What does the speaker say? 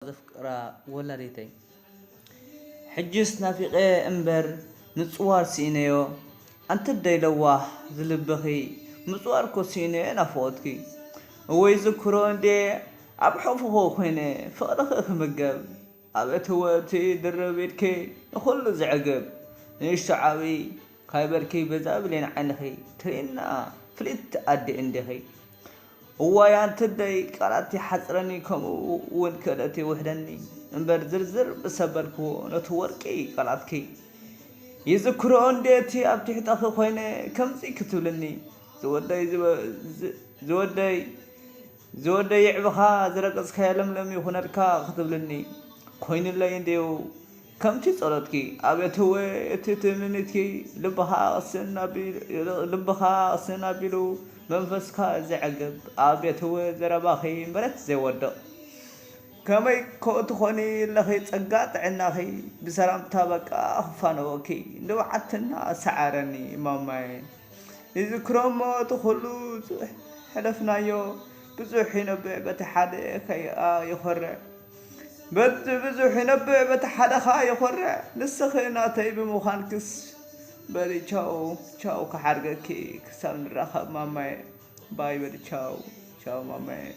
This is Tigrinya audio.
ዘፍቅራ ወላዲተይ። ሕጅስ ናፊቐ እምበር ምጽዋር ስኢነዮ። ኣንተ ደይ ለዋህ ዝልብኺ ምጽዋር እኮ ስኢነዮ ናፍቖትኪ። እወ ይዝክሮ እንዴ ኣብ ሕቑፍኺ ኮይነ ፍቕርኺ ክምገብ። ኣብ እትወ እቲ ድርብ ኢድኪ ንኹሉ ዘዕግብ። ንእሽቶ ዓብዪ ካይበልኪ በዛ ብሌን ዓይንኺ ትርእና ፍልጥቲ ኣደ እንዲኺ። እዋይ ኣንትደይ ቃላት ይሓጽረኒ ከምኡ እውን ክእለት ይውሕደኒ እምበር ዝርዝር ብሰበልክዎ ነቲ ወርቂ ቃላትኪ ይዝክሮ እንዴ እቲ ኣብ ትሕተኺ ኮይነ ከምዚ ክትብልኒ ዝወደይ ዝወደይ ዝወደይ ይዕብኻ ዝረገጽካዮ ለምለም ይኹነልካ ክትብልኒ ኮይኑለይ እንድዩ። ከምቲ ጸሎትኪ ኣቤት እወ እቲ ትምኒትኪ ልብኻ ቅስን ኣቢሉ ልብኻ ቅስን ኣቢሉ መንፈስካ ዘዕግብ ኣቤት እወ ዘረባኺ ምረት ዘይወድቕ ከመይ ኮ ትኾኒ ኣለኺ ጸጋ ጥዕናኺ ብሰላምታ በቃ ክፋነወኪ ንብዓትና ሰዓረኒ ማማየ። ይዝክሮ እሞ እቲ ኩሉ ዝሕለፍናዮ ብዙሕ ይነብዕ በቲ ሓደ ከኣ ይኾርዕ በቲ ብዙሕ ይነብዕ በቲ ሓደ ከኣ ይኾርዕ ንስኺ ናተይ ብምዃንክስ በሊ ቻው ቻው ክሓርገኪ ክሳብ ንራኸብ ማማየ ባይ በሊ ቻው ቻው ማማየ።